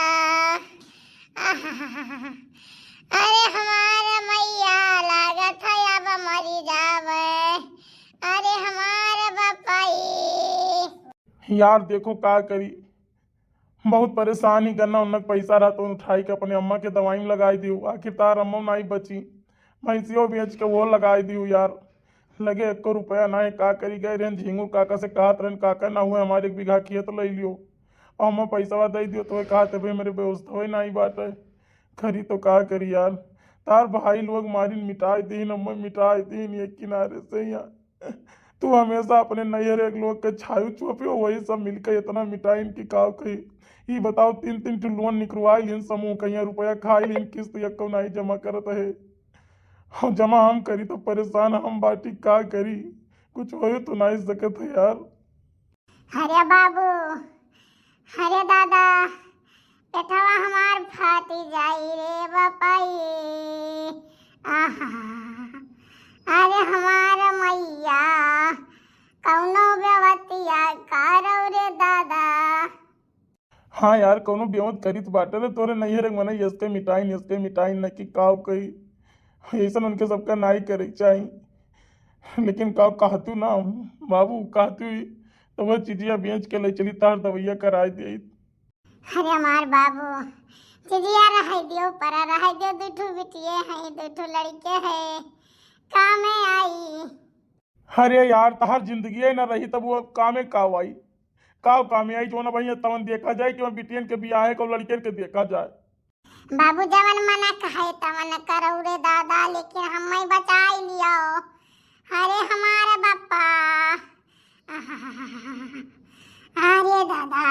अरे हमारे मैया, लागत है अब मरी जावे। अरे हमारे बपाई। यार देखो का करी, बहुत परेशान ही, गन्ना उन्ना के पैसा रहा तो उठाई के अपने अम्मा के दवाई में लगाई दियो। आखिर तार अम्मा नाई बची, भैंसियो बेच के वो लगाई दियो यार। लगे एको रुपया नाई, का करी। गए रहन झिंगुर काका से, कहत रहन काका ना हुए हमारे एक बीघा खेत ले लियो और अम्मा पैसा दे दियो, तो कहा थे भाई मेरे व्यवस्था नाई बाटे, खरी तो का करी यार। तार भाई लोग मारिन मिटाई दीन, अम्मा मिटाई दीन एक किनारे से यहाँ। तू हमेशा अपने नैहर एक लोग के छायु चोपियो, वही सब मिलके इतना मिटाइन कि का कही। ई बताओ, तीन तीन ठो लोन निकरवाई लीन समूह, कहिया रुपया खाई लीन, किस्त यक्को नाई जमा करत है। हम जमा हम करी तो परेशान हम बाटी, का करी, कुछ हो तो नाई सकत है यार। अरे बाबू, अरे दादा, पेटवा हमार फाटी जाई रे बपाई। आहा, अरे हमार मैया, कौनो व्यवस्थिया करो रे दादा। हाँ यार, कौनो बेवत करित बाटे रे तोरे नैहर एक मनई, यसके मिटाइन, यसके मिटाइन न कि काव कही। ऐसन उनके सबका नाई करे के चाही। लेकिन काव कहतू ना बाबू, कहतू ही तो वह चिजिया बेच के ले चली, तार दवैया कराई देइत। अरे हमार बाबू, चिजिया रहाई दियो, परा रहाई दियो, दू ठो बिटिये हैं, दू ठो लड़के हैं, कामे आई। अरे यार, तहार जिंदगी ही ना रही तब वो कामे का आई? का कामे आई? जो ना भैया तवन देखा जाए कि वह बिटियन के बियाहे को लड़कियन के देखा जाए। बाबू जवन मना कहे तवन करो रे दादा, लेकिन हम्मे बचाई लियो। अरे हमारे बापा, अरे दादा,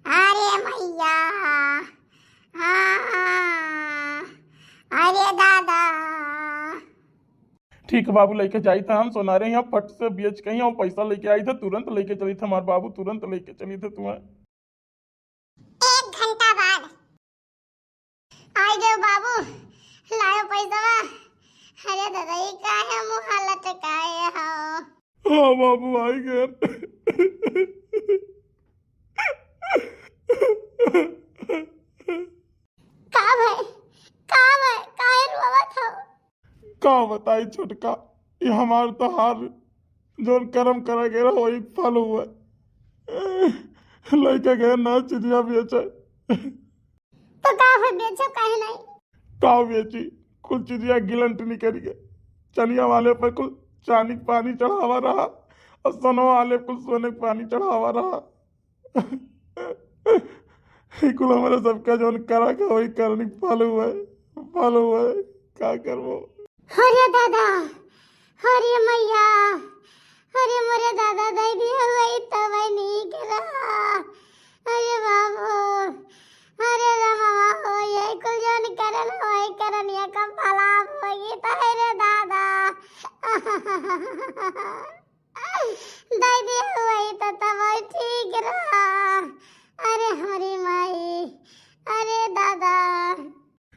अरे मैया, हाँ, अरे दादा। ठीक है बाबू, लेके जाई था हम सोनारे यहाँ फट से बेच के ही हम पैसा लेके आई थे, तुरंत लेके चली थे हमारे बाबू, तुरंत लेके चली थे तुम्हें। एक घंटा बाद। आई गयो बाबू, लायो पैसवा। अरे दादा, ई काहे मुँह लटकाए हो? हाँ बाबू, आई गए। का भाई, का भाई, काहे रोवत हो? का बताई छोटका, ये हमार तोहार जौन करम करा गया रहा, वही फल हुआ। लइका गए ना चिड़िया बेचे। तो का हुआ, बेचो काहे नहीं? का बेची? कुल चिड़िया गिलंट निकल गए। चनिया वाले पर कुल चानी के पानी चढ़ावा रहा और सोनो वाले कुल सोने के पानी चढ़ावा रहा। ई कुल हमारे सबका जौन करा के वही करनी फल हुआ है, फल हुआ है, का करबो? अरे दादा, अरे मैया, अरे मोरे दादा, दे दिया हुआ ई तब नीक रहा। अरे बाबू, अरे रे मामा हो, ये कुल जौन करन, वही करन, ये कब भला होई तो है रे दादा। दे दे हुई तो तब ठीक रहा। अरे हमारी माई, अरे दादा।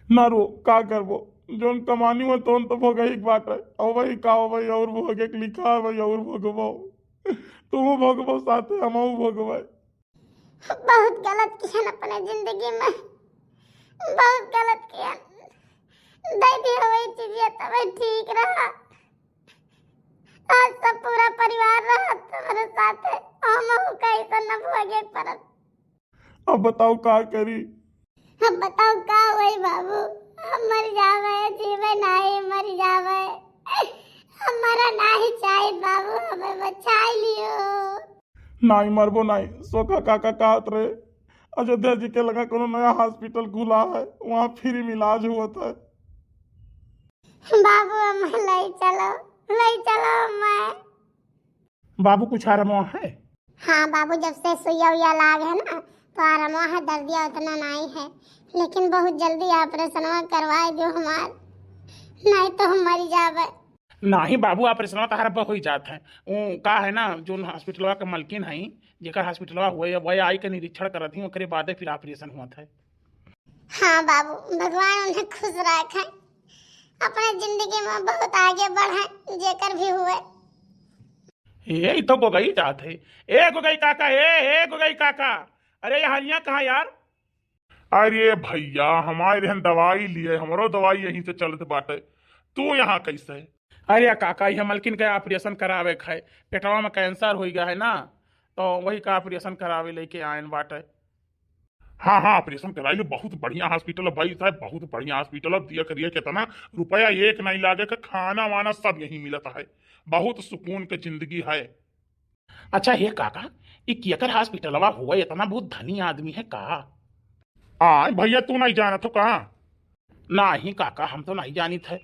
ना रो, का करबो, जौन कमानी हुआ तौन तो भोगही के बाटे। अब वही का, वही और भोगे के लिखा है, वही और भोगबो। तू भोगबो साथे, हमहू भोगबे। बहुत गलत किहन अपने जिंदगी में, बहुत गलत किहन। दे दिया वही चीजिया तबे ठीक रहा। आज सब पूरा परिवार रहा तुम्हारे साथे, हम कैसे न भोगे परत। अब बताओ का करी? अब बताओ का होई बाबू, हम मर जावे, जीवे नाही, मर जावे। हमारा नाही चाहिए बाबू, हमें बचाई लियो। नाही मरबो नाही, सोखा काका कहत रहे, अयोध्या जी के लगा कोनो नया हॉस्पिटल खुला है, वहाँ फ्री में इलाज होत है। बाबू, हमें लई चलो, लई चलो हमें। बाबू, कुछ आराम है? हाँ बाबू, जब से सुइया उइया लाग है ना, तो आराम है, दर्दिया उतना नाही है, लेकिन बहुत जल्दी ऑपरेशनवा करवाए दो हमार, नाही तो हम मरी जाबे। नाही बाबू, ऑपरेशनवा तहार अब होई जात है। उ का है ना, जोन हॉस्पिटलवा के मलकिन है, जेकर हॉस्पिटलवा हुए, वह आई के निरीक्षण करत ही, ओकरे बादे फिर ऑपरेशन हुआ था। हाँ बाबू, भगवान उन्हें खुश रखे, अपने जिंदगी में बहुत आगे बढ़े, जेकर भी हुए। ए, ई तो गोगई जात है। ए गोगई काका, ए, ए गोगई काका, अरे यहाँ, यहाँ कहाँ यार? अरे भैया, हमारे यहाँ दवाई लिए, हमरो दवाई यहीं से चलत बाटे, तू यहाँ कैसे? अरे काका, ये मलकिन का ऑपरेशन करावे के है, पेटवा में कैंसर हो गया है ना, तो वही का ऑपरेशन करावे लेके आयन बाटे। हाँ, हाँ, ऑपरेशन कराई लो, बहुत बढ़िया हॉस्पिटल है भाई साहब, बहुत बढ़िया हॉस्पिटल है। दिया करिए, कितना रुपया एक नहीं लागे का, खाना वाना सब यहीं मिलत है, बहुत सुकून के जिंदगी है। अच्छा हे काका, ई केकर हॉस्पिटलवा हुआ, इतना बहुत धनी आदमी है का? आय भैया, तू नहीं जानत हो का? नाही काका, हम तो नहीं जानित है।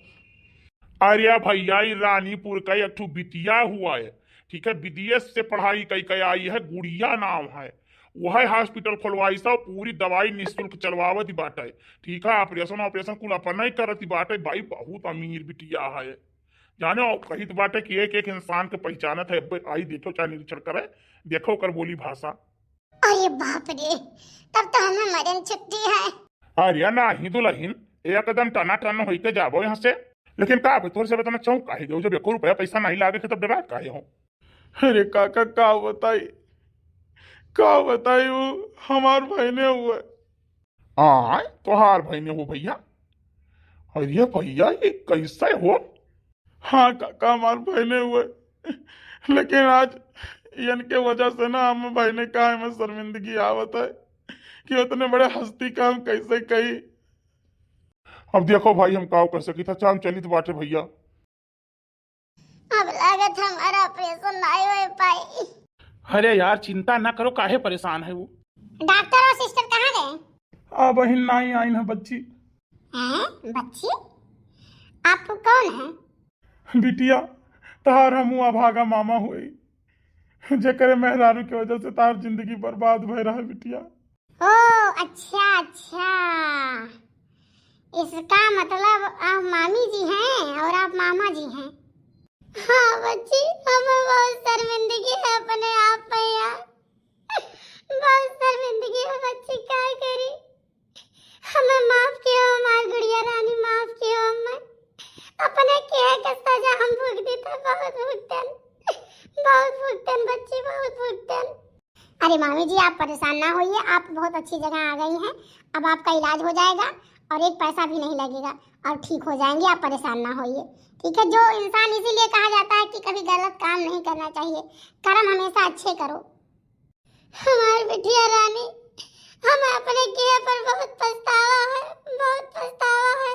अरे भैया, ई रानीपुर का एक ठो बिटिया हुआ है, ठीक है, विदेश से पढ़ाई कई के आई है, गुड़िया नाम है। वह हॉस्पिटल खोलवाई सा, पूरी दवाई निःशुल्क चलवावत बाटे, ठीक है, ऑपरेशन ऑपरेशन कुल अपन नहीं करत बाटे भाई, बहुत अमीर बिटिया है। जाने, और कहित बाटे कि एक एक इंसान के पहचानत है, अब आई देखो, चाहे निरीक्षण करे, देखो ओकर बोली भाषा। अरे बाप रे, तब तो हमें मरे में छुट्टी है। अरे नाही दुलहिन, एकदम टनाटन होई के जाबो यहाँ से। लेकिन का बे, तोर से बताना चाहूँ, काहे गयो, जब एको रुपया पैसा नहीं लागे के, तब डरात काहे हो? अरे काका, का बताई, का बताई, वो हमार बहने हुए। आय, तोहार बहने हो भैया? अरे भैया, ये कैसे हो? हाँ काका, हमार बहने हुए, लेकिन आज इनके वजह से ना हम बहने का में शर्मिंदगी आवत है कि उतने बड़े हस्ती काम कैसे कही। अब देखो भाई, हम का कर सकी था, चाम चलित बाटे भैया। अब लागत हमारा ऑपरेशन नहीं हो पाई। अरे यार, चिंता ना करो, काहे परेशान है वो? डॉक्टर और सिस्टर कहाँ गए? अब बहिन नहीं आइन है बच्ची। हैं बच्ची, आप कौन है? बिटिया, तहार हमू अभागा मामा होई, जेकरे मेहरारू के वजह से तहार जिंदगी बर्बाद भय रहा बिटिया। ओ अच्छा अच्छा, इसका मतलब आप मामी जी हैं और आप मामा जी हैं। हाँ बच्ची, हमें बहुत शर्मिंदगी है अपने आप पे यार, बहुत शर्मिंदगी है बच्ची, क्या करी? हमें माफ कियो हमार गुड़िया रानी, माफ कियो हमें। अपने किया के सजा हम भुगती थे, बहुत भुगतन, बहुत भुगतन बच्ची, बहुत भुगतन। अरे मामी जी, आप परेशान ना होइए, आप बहुत अच्छी जगह आ गई हैं। अब आपका इलाज हो जाएगा और एक पैसा भी नहीं लगेगा और ठीक हो जाएंगे, आप परेशान ना होइए। ठीक है, जो इंसान, इसीलिए कहा जाता है कि कभी गलत काम नहीं करना चाहिए, कर्म हमेशा अच्छे करो। हमार बिटिया रानी, हम अपने किए पर बहुत पछतावा है, बहुत पछतावा है,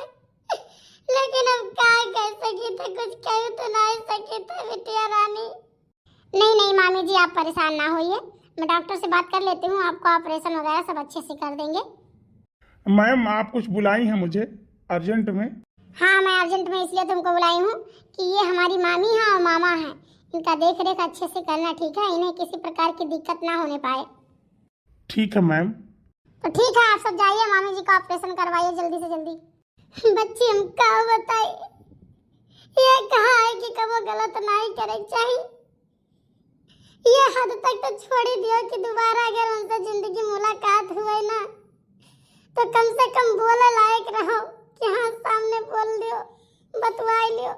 लेकिन अब का कर सकी थे, कुछ कह तो नहीं सकी थे बिटिया रानी। नहीं नहीं मामी जी, आप परेशान ना होइए, मैं डॉक्टर से बात कर लेती हूँ, आपको ऑपरेशन वगैरह सब अच्छे से कर देंगे। मैम, आप कुछ बुलाई हैं मुझे अर्जेंट में? हाँ, मैं अर्जेंट में इसलिए तुमको बुलाई हूँ कि ये हमारी मामी हैं और मामा हैं, इनका देख रेख अच्छे से करना, ठीक है, इन्हें किसी प्रकार की दिक्कत ना होने पाए। ठीक है मैम। तो ठीक है, आप सब जाइए, मामी जी का ऑपरेशन करवाइए जल्दी से जल्दी। बच्ची, हम का बताई, ये कहा है कि कबो गलत नहीं करे के चाहिए। ये हद तक तो छोड़ ही दियो कि दोबारा अगर उनसे जिंदगी मुलाकात हुए ना, तो कम से कम बोले लायक रहो कि हाँ, सामने बोल दियो, बतवाई लियो।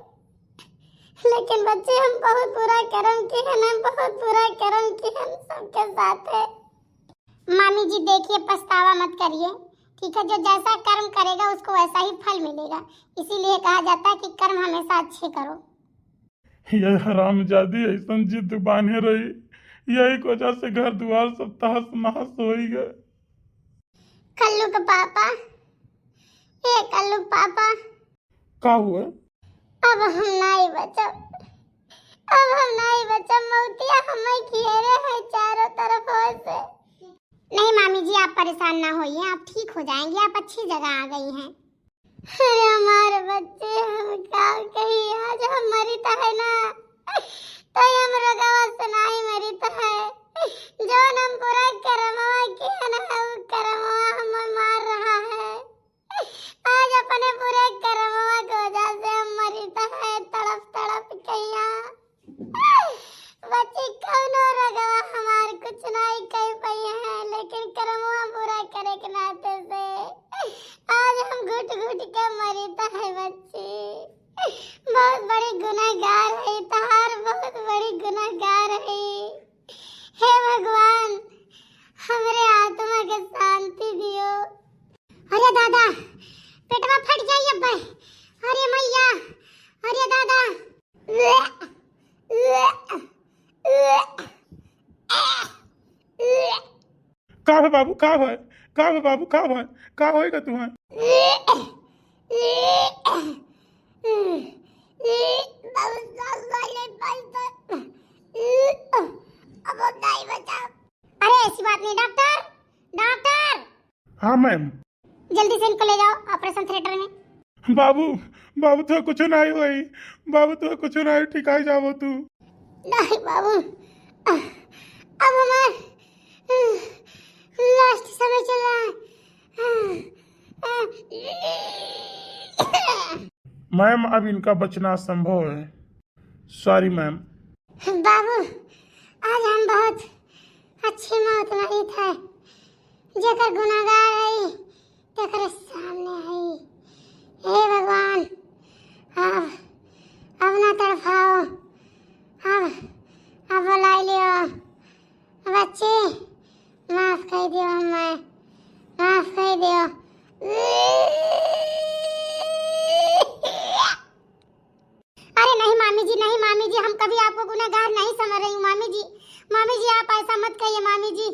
लेकिन बच्ची, हम बहुत बुरा कर्म किहन, हम बहुत बुरा कर्म किहन सबके साथे। मामी जी, देखिए, पछतावा मत करिए, ठीक है? जो जैसा कर्म करेगा, उसको वैसा ही फल मिलेगा। इसीलिए कहा जाता है कि कर्म हमेशा अच्छे करो। यह हरामजादी ऐसन जिद बांधे रही, यही वजह से घर दुआर सब तहस नहस होई गए। कल्लू के पापा, ए कल्लू के पापा, का हुआ? अब हम नाई बचब, अब हम नाई बचब। मौतिया हमें घेरे है चारों तरफ से। नहीं मामी जी, आप परेशान ना होइए, आप ठीक हो जाएंगे, आप अच्छी जगह आ गई हैं। अरे हमारे बच्चे, हम का कही, आज हम मरी तो है ना, तो ये हम रोगवा से नाई मरी तो है। जौन हम बुरा करमवा किया ना, वो करमवा हमें मार रहा है। आज अपने बुरे करमवा की वजह से हम मरी तो है तड़प तड़प के यहाँ। बच्ची, कौनो रोगवा हमार कुछ नहीं कर पाई है, लेकिन करमवा बुरा करे के नाते से आज हम घुट घुट के मरी तो है बच्ची। बहुत बड़ी गुनाहगार है तहार, बहुत बड़ी गुनाहगार है। हे भगवान, हमरे आत्मा के शांति दियो। अरे दादा, पेटवा फट जाई अब्बे। अरे मैया, अरे दादा। का है बाबू, का है? का है बाबू, का है? का होएगा तुम्हें? अरे ऐसी बात नहीं डॉक्टर, डॉक्टर। हाँ मैम। जल्दी से इनको ले जाओ ऑपरेशन थिएटर में। बाबू, बाबू तो कुछ नहीं हुई, बाबू तो कुछ नहीं, ठिकाई जाबो तू। नहीं बाबू, अब हमार लास्ट समय चल रहा है। मैम, अब इनका बचना असंभव है। सॉरी मैम। बाबू, आज हम बहुत अच्छी मौत मरी था। जेकर गुनाहगार हई, तेकरे सामने हई। हे भगवान, अब, अब ना तड़फाओ। अब, अब बुलाई लियो। बच्ची, माफ कर दियो हमें, माफ कर दियो। अरे नहीं मामी जी, नहीं मामी जी, हम कभी आपको गुनहगार नहीं समझ रही हूँ मामी जी। मामी जी, आप ऐसा मत कहिए मामी जी,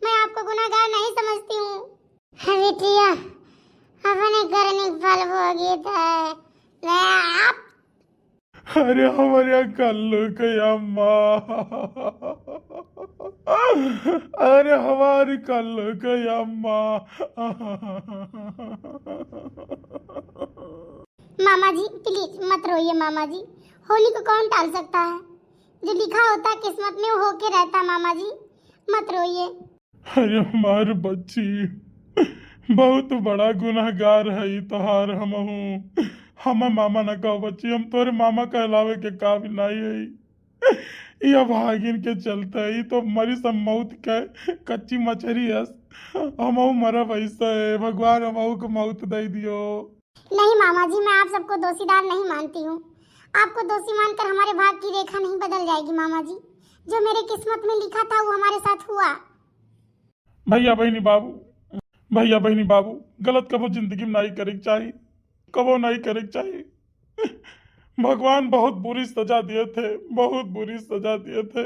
मैं आपको गुनहगार नहीं समझती हूँ। बिटिया, अपने करनी के फल भोगित है। मैं आप अरे हमारे कल्लू के अम्मा, अरे हमारी कल्लू के अम्मा। मामा जी, प्लीज मत रोइए मामा जी, होली को कौन टाल सकता है? जो लिखा होता है किस्मत में, वो होके रहता है मामा जी, मत रोइए। अरे हमार बच्ची, बहुत बड़ा गुनाहगार है ई तोहार। हमहू, हम मामा न कहो बच्ची, हम तोरे मामा कहलावे के काबिल नहीं है। ई अभागिन के चलते ई तो मरी सब मौत के कच्ची मछरी है। हमहू मरब ऐसे, भगवान हमहू को मौत दे दियो। नहीं मामा जी, मैं आप सबको दोषीदार नहीं मानती हूँ। आपको दोषी मानकर हमारे भाग की रेखा नहीं बदल जाएगी मामा जी। जो मेरे किस्मत में लिखा था, वो हमारे साथ हुआ। भैया बहिनी बाबू, भैया बहिनी बाबू, गलत कबो जिंदगी में नहीं करे के चाही, कबो नहीं करे के चाही। भगवान बहुत बुरी सजा दिए थे, बहुत बुरी सजा दिए थे।